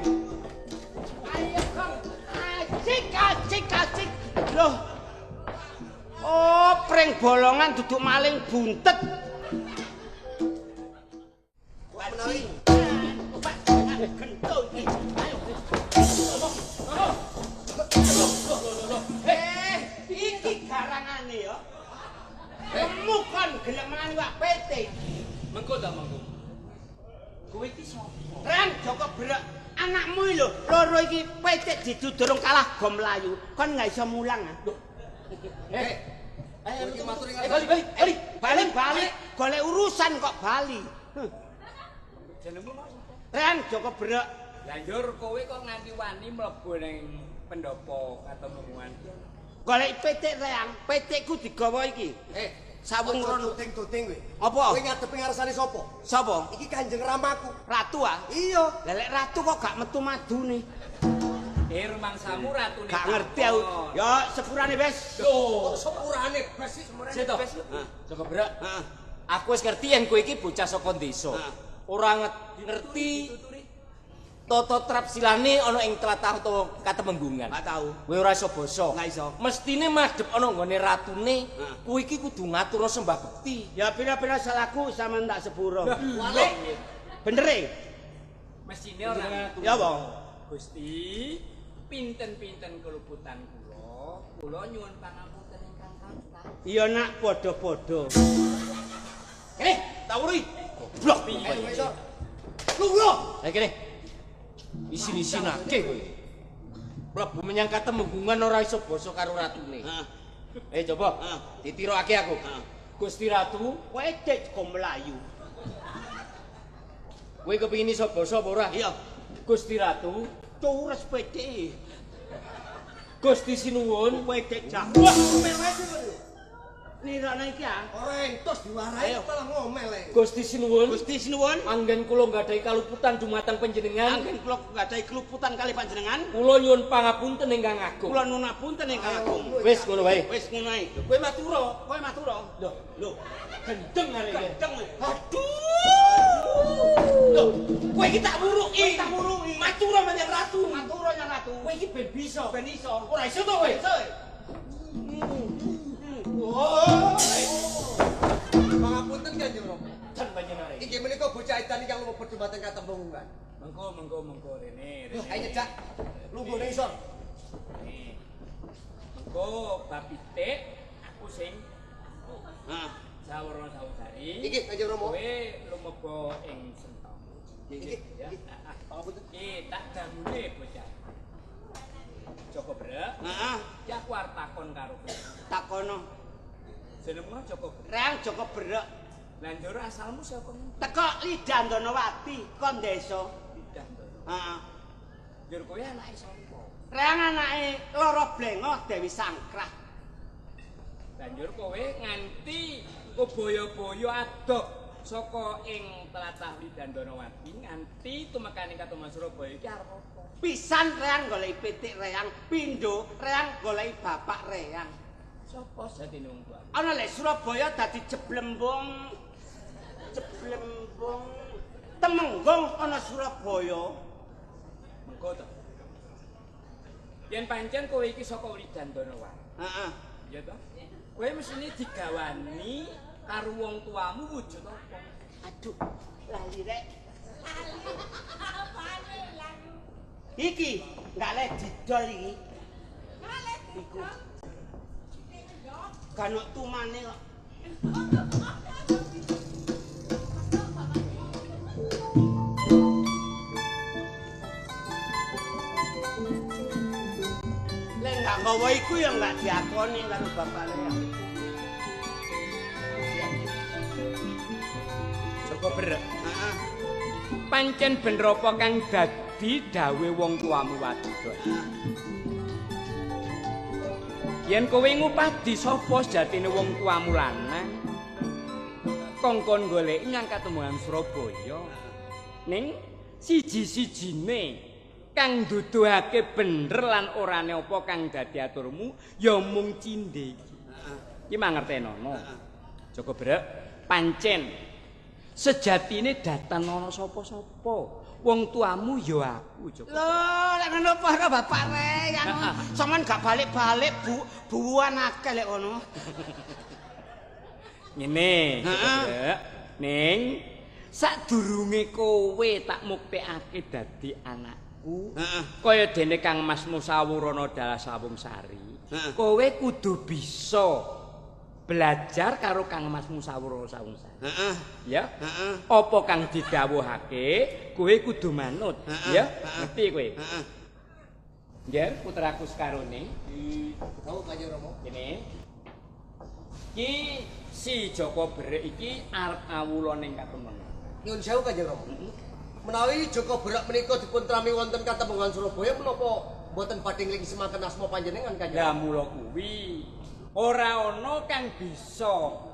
Ayo Gong. Asik, asik, asik. Loh. Oh, pring bolongan duduk maling buntet. Menawi gento iki. Ayo. Iki garangane ya. Nemu kon gelem mangan iwak pete. Mengko ta mengko. Kowe iki sapa? Rang Joko Berek, anakmu iki lho, loro iki pitik didudurung kalah go mlayu. Kon gak iso mulang ah. Ayo bali bali bali bali bali golek urusan kok bali. Jenengmu mau sapa? Rang Joko Berek. Lah njur kowe kok nganti wani mlebu ning pendopo katemenggungan. Golek pitik Reang, pitikku digawa iki. Sawung rono tuting-tuting kowe. Apa? Kowe ngadepi ngarsane sapa? Sapa? Iki Kanjeng Ramaku. Ratu ah? Iya. Lah lek ratu kok gak metu madune. Rumangsamu ratune. Gak ngerti aku. Ya sepurane wis. Lho, kok sepurane bes sih? Sik to. Joko Berek. Heeh. Aku wis ngerti yen kowe iki bocah saka desa. Ora ngerti tata trapsilane ana ing tlatah utawa katemenggungan. Gak tau. Kowe ora iso basa. Gak iso. Mestine madhep ana nggone ratune, kowe iki kudu ngaturna sembah bekti. Ya pira-pira salahku sampean tak sepuro. Bener e? Mestine ora. Ya apa? Gusti, pinten-pinten keluputan kula, kula nyuwun pangapunten ingkang kathah. Iya nak padha-padha. Kene, tak wuri. Goblok. Ayo iso. Lungguh. Ayo kene. Isin-isinake kowe. Mlebu menyang katemenggungan ora iso basa karo ratune. Heeh. Eh coba, ditirokake aku. Gusti Ratu, Kowe dek kok mlayu. Kowe kepengin iso basa apa ora? Iya. Gusti Ratu, Tures pede. Gusti Sinuwun, Kowe dek jak. Wah, ngomel wae kowe. Nirana iki ah. Ora entos diwarai malah ngomel e. Gusti Sinuwun, Gusti Sinuwun, anggen kula nggadahi kaluputan dumateng panjenengan. Anggen kula nggadahi keluputan kali panjenengan. Kula nyuwun pangapunten ingkang agung. Kula nyuwun ngapunten ingkang agung. Wis ngono wae. Wis ngono ae. Kowe matura. Kowe matura. Lho, lho. Gendeng arek iki. Gendeng. Aduh. Lho, kowe iki tak wuruki. Kowe tak wuruki. Matura menyang ratu. Matura nyang ratu. Kowe iki ben bisa. Ben iso. Ora iso to kowe? Iso. Pangapunten Kanjeng Rama. Jan panjenengane. Inggih menika bocah edan ingkang lumebet dumateng katemenggungan. Mengko mengko mengko rene. Loh, ayo nyedak. Lungguh ning isor. Mengko bab pitik aku sing Heeh. Sawara Sawusari. Iki Kanjeng Rama. Kowe lumeba ing sentong. Iki. Ya. Pangapunten. Iki tak damune bocah. Joko Brek, Heeh. iki aku arep takon karo kowe. Takono. Jenengmu Joko Brek. Reang Joko Brek. Lah njur asalmu saka ngendi? Teko Lidandanawati kon desa. Lidandono. Heeh. Njur kowe anake sapa? Reang anake Loro Blengo Dewi Sangkrah. Lah njur kowe nganti koboyo-boyo adoh saka ing tlatah Lidandanawati nganti tumekaning Katoman Surabaya iki arep apa? Pisan reang goleki pitik reang, pindho reang goleki bapak reang. Sapa jatine wong tuwa? Ana lek Surabaya dadi jeblembung. Jeblembung Temenggung ana Surabaya. Mengko to. Yen pancen kowe iki saka Lidandanawati. Heeh. Ya toh? Kowe mesthine digawani karo wong tuamu wujud apa? Aduh, lali rek. Apane lali? Iki nggak leh didol iki. Lali. Iku. Kanok tumane kok. Lek nggak nggawa iku ya nggak diakoni karo bapakne ya. Joko Brek. Heeh. Pancen bener apa kang dadi dawuhe wong tuamu Wadidol. Yen kowe ngupadi sapa sejatine wong tuamu lanang, kongkon goleki nyang katemuan Surabaya. Ning siji-sijine kang duduhake bener lan orane apa kang dadi aturmu ya mung cindhe iki. Iki mangertenono. Joko Brek, pancen sejatine datan ana sapa-sapa. Wong tuamu ya aku, Joko. Lho, lek ngono para bapak reyang. Sampeyan gak balik-balik, Bu. Buwan akeh lek ngono. Ngene, Joko Brek. Ning sadurunge kowe tak muktekake dadi anakku, kaya dene Kang Mas Musawurana Dalah Sawungsari, kowe kudu bisa belajar karo Kang Mas Musawurana Sawungsari. Heeh. Ya. Heeh. Apa kang didhawuhake, kowe kudu manut, ya. Ngerti kowe? Heeh. Nggih, putraku sekarone. Dawuh Kanjeng Rama. Kene. Iki si Joko Brek iki arep awula ning Katemengan. Nyuwun sewu Kanjeng Rama. Menawi Joko Brek menika dipun trami wonten Katemenggungan Surabaya menapa mboten badhe ngling semanten asma panjenengan Kanjeng? Lah mula kuwi ora ana kang bisa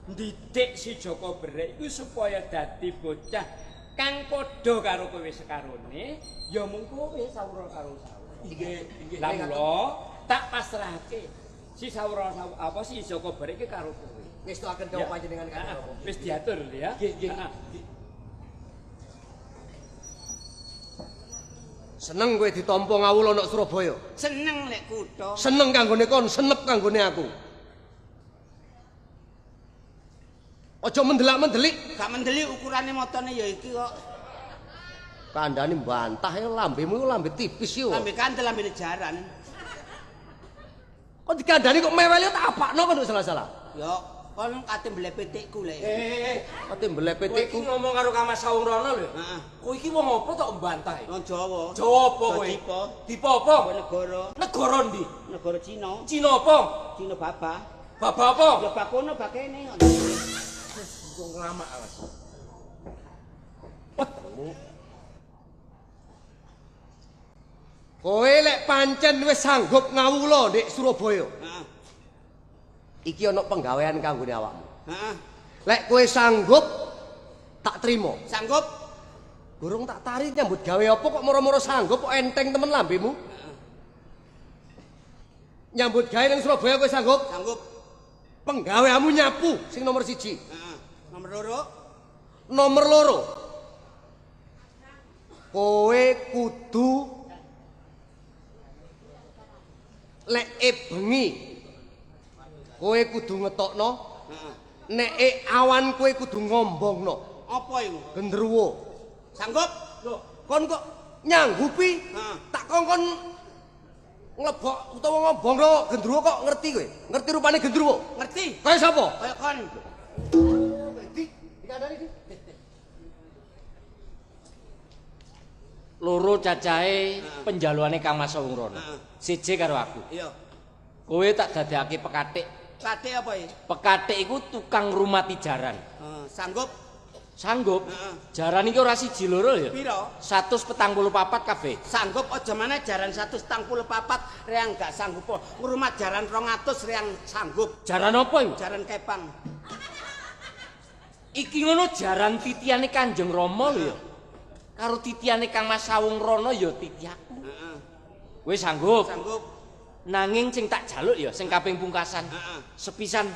ndidik si Joko Brek iku supaya dadi bocah kang padha karo kowe sekarone ya mung kowe sawura karo sawura. Nggih, nggih. Lah mula tak pasrahake si sawura apa si Joko Brek iki karo kowe. Ngestuaken dawuh panjenengan Kanjeng Rama. Wis diatur ya. Nggih, nggih. Seneng kowe ditampa ngawula nok Surabaya. Seneng lek kutha. Seneng kanggone kon, senep kanggone aku. Aja mendelak-mendelik. Gak mendelik ukurane motone ya iki kok. Kandhane bantah ya lambemu iku lambe tipis yo. Lambe kandel lambene jaran. Kok dikandhani kok meweli tak apakno kok salah-salah. Ya Kon kate mbeleh pitikku le. Kate mbeleh Kowe iki pitikku. ngomong karo Kang Mas Sawung Rono lho. Heeh. Kowe iki wong apa tok mbantah? Wong Jawa. Jawa apa kowe? Dipa. Dipa apa? Negara. Negara ndi? Negara Cina. Cina apa? Cina Baba. Baba apa? Ya bakono bakene. Wong nglamak awas. Kowe lek pancen wis sanggup ngawula ndek Surabaya. Heeh. Iki ana penggawean kanggone awakmu. Heeh. Lek kowe sanggup tak trimo. Sanggup? Gurung tak tarik nyambut gawe apa kok moro-moro sanggup kok enteng temen lambemu. Nyambut gawe nang Surabaya kowe sanggup? Sanggup. Penggaweanmu nyapu sing nomor 1. Heeh. Nomor loro. Nomor loro. Kowe kudu lek bengi kowe kudu ngetokno. Heeh. Nek awan kowe kudu ngombongno. Apa iku? Gendruwo. Sanggup? Lho, kon kok nyanggupi? Heeh. Tak kongkon nglebok utawa ngombongno gendruwo kok ngerti kowe? Ngerti rupane gendruwo? Ngerti. Kaya sapa? Kaya kon. Di, dikandani di. Loro cacahe penjaluane Kang Mas Sawung Rono. Siji karo aku. Iya. Kowe tak dadekake pekatik. Katik apa iki? Pekatik iku tukang rumati jaran. Heeh, sanggup. Sanggup? Heeh. Jaran iki ora siji loro ya. Piro? 144 kabeh. Sanggup aja maneh jaran 144 reang gak sanggup. Ngrumat jaran 200 reang sanggup. Jaran apa iku? Jaran kepang. Iki ngono jaran titiane Kanjeng Rama lho ya. Karo titiane Kang Mas Sawung Rono ya titiaku. Heeh. Kowe sanggup? Sanggup. Nanging sing tak jaluk ya sing kaping pungkasan. Heeh. Sepisan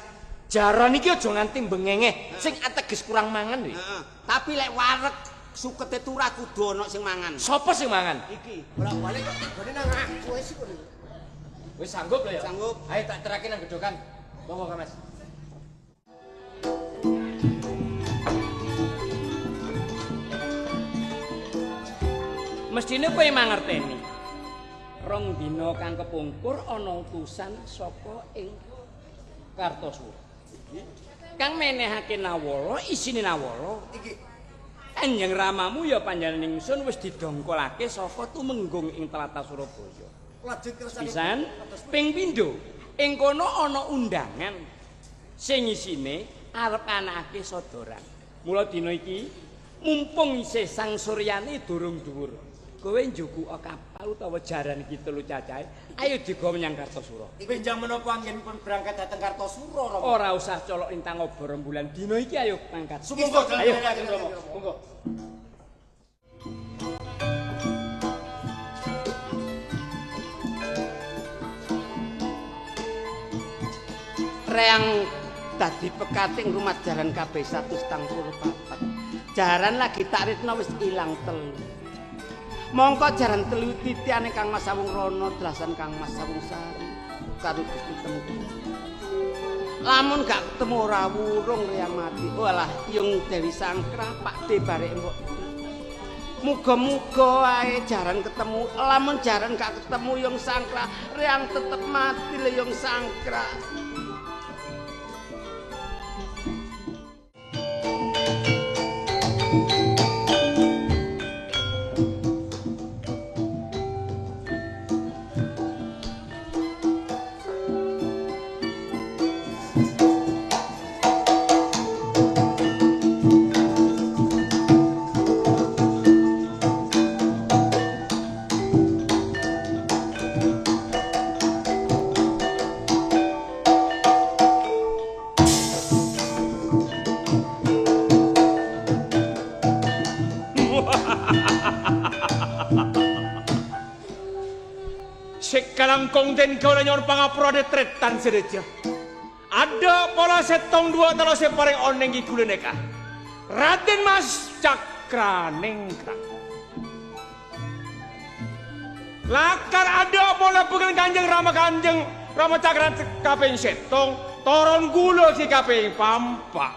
jaran iki aja nganti bengengeh sing ateges kurang mangan lho. Heeh. Tapi lek wareg sukete turah kudu ana sing mangan. Sopo sing mangan? Iki. Bolak-balik kok tibane nang aku wis iku. Wis sanggup lho ya? Sanggup. Ayo tak terake nang gedhokan. Monggo Kang Mas. Mestine kowe mangerteni. Rong dina kang kepungkur ana utusan saka ing Kartosura. Kang menehake nawala isine nawala. Iki Kanjeng Ramamu ya panjenengan ingsun wis didongkolake saka tumenggung ing tlatah Surabaya. lajeng kersane. Pisan ping pindho ing kono ana undangan sing isine arep anakake sodoran. Mula dina iki mumpung isih sang suryane durung dhuwur. Kowe njukuka kapal utawa jaran iki telu cacahe, ayo digawa menyang Kartosura. Benjang menapa anggenipun berangkat dhateng Kartosura, Rama? Ora usah colok lintang obor rembulan. Dina iki ayo mangkat. Sumangga Ayo. dalem Rama. Monggo. Reang dadi pekating rumah jaran kabeh 144. Jaran lagi tak ritno wis ilang telu. Mongko jaran telu titiane Kang Mas Sawung Rono delasan Kang Mas Sawung Sari karo Gusti Temtu. Lamun gak ketemu ora wurung reang mati. Walah Yung Dewi Sangkra Pak De barek mbok. Muga-muga ae jaran ketemu. Lamun jaran gak ketemu Yung Sangkra, reang tetep mati le Yung Sangkra. Sekarang kong den kau nyor pangapura de tretan sedeja. Ada pola setong dua talo separing oneng guluneka. Raden Mas Cakraningrat. Lakar ada pola pegang Kanjeng Rama Kanjeng Rama Cakran kaping setong toron gula si kaping pampak.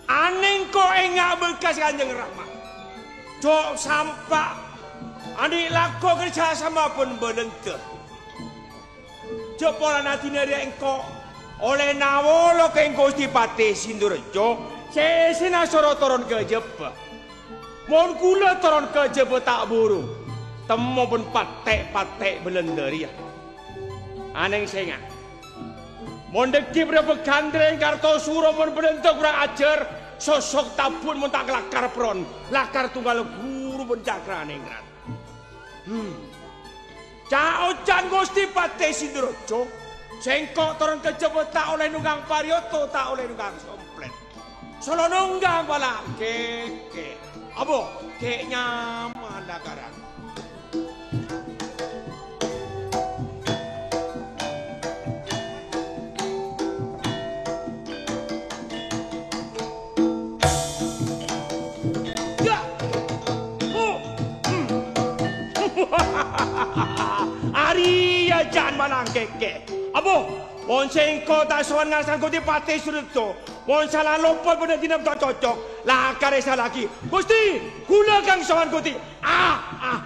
Aneng ko engak bekas Kanjeng Rama. Jok sampak adik lako kerja sama pun belente. Jok pola nanti nari engkau Oleh nawala keng Gusti Patih Sindurejo, sesina sora toron kejeba. Mon kula toron kejeba tak buru. Temo pun patek-patek belenderia. Aneng senga. Mon deki berapa gandreng Kartosuro mon belendek kurang ajar. Sosok tabun mon tak lakar pron. Lakar tunggal guru pun cakraningrat. Caocan Gusti Patih Sindurejo. Sengkok toron kejaba tak oleh nunggang paryoto, tak oleh nunggang somplet. Solo nunggang pala keke. Abo, kek nyaman lakaran. Ya. Oh. Arya jan malang keke. Abo, mon sengko tak sowan ngasan Gusti Patih Suryo. Mon salah lopot pada dina tak cocok. Lakare salah lagi. Gusti, kula kang sowan Gusti. Ah, ah,